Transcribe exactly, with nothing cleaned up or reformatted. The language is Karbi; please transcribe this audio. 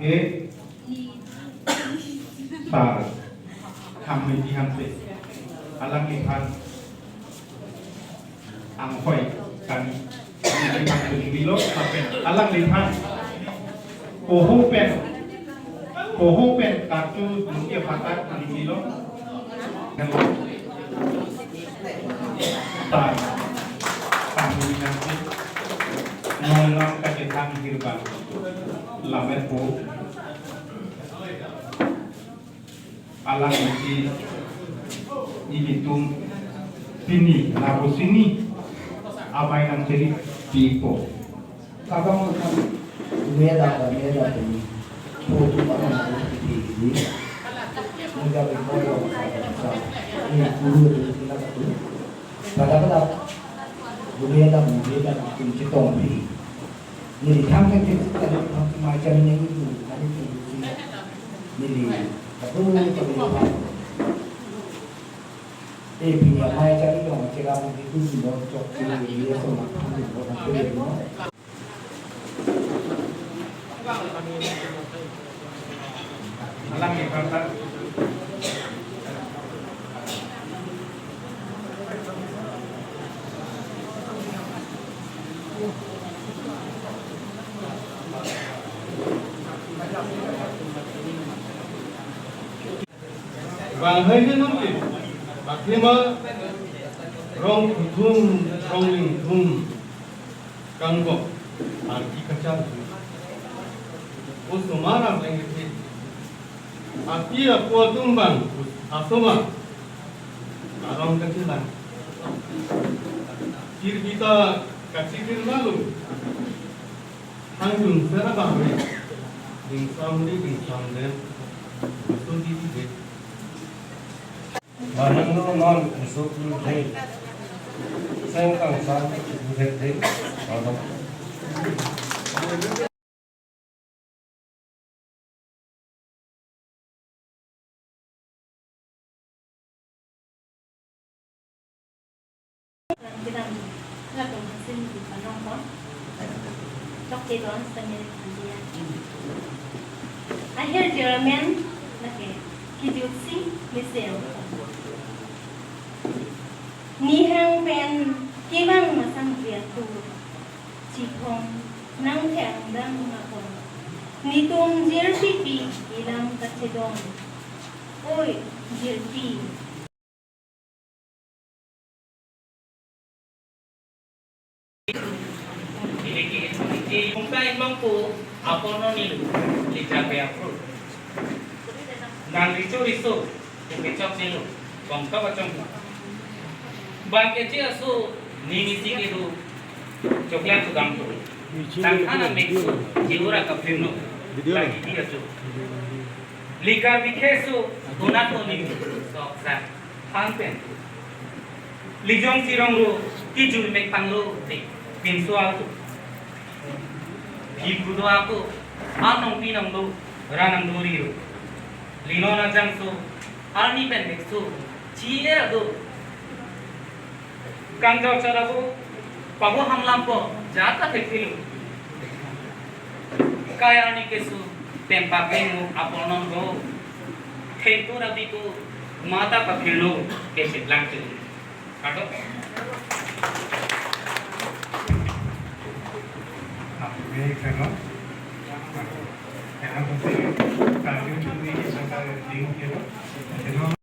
Ke sar Hamiti Hanse, alangliphan anghoi kani, alangliphan kani bilo, lapen alangliphan poho pen, poho pen kartu nungke phatak kani bilo. Hello. Sar Hamiti Hanse, nonlam kachethan hirbang lamerpo. Alangli ilitum pini, lapu sini amei nangchiri pipo. Kabang kan meda ba meda pini. Pu tu ba na pu ti di. Muda bi mo lo sa sa. Ni guru tu na tu. Pada pada. Meda meda tum chetong pi. Neli than kan ke tadi than mai cham ni tu, tadi tu si. Neli, aku ni tu ni. Eh, pini amei cham ni dong, chera mo di tu ni dong, chok tu ni dia so mak tu ni dong, tu ni dong. Alangliphan ta. Bang hai je nangke, akhema rong kethom, rong lingthom kangkok, arki kachar. Osomar arleng kethe. Api apo atum bang, asomar arong kachelang. Kirbi ta kachikir lalu. Hangjun sera bang re. Dingsam ri, dingsam dem. Aso di di de. Manang no non isu pulthei. Seng kangsam pulthei. Alam. Kedam, latum hasim di panong ko. Tok te don samil dia. Ahir juramen lake kijut si misel. Nihang pen kevang masang jia tu. Chiphong nangthek angdang apon. Netum jirpi pi ilam kachedong. Oi, jirpi. Kungkai mangko aporno nilu lija pe apro. Nang richo riso, kechok nilu, bangka bachong. Bang keche aso, nini si kedo, choklang sudam to. Tangkana mekso, jiura kapirno, lagi dia so. Likar bikhe so, tunat to nilu, sok sak. Phan pen. Lijong sirong ro, tijul mek panglo, te, pinso ako. Hi kudo ako, anong pinong do, ranang do riro. Lino na jangso, arni pen mekso, chi er do. Kangjor charabo, pabo hamlam po, jata thekpilo. Kai arni keso, tempak lengmo aporno do. Thengtu rabi ko, mata paphirno, kesitlang tu. Kado? Amen, kado? Kado, kado, kado, kado, kado, kado,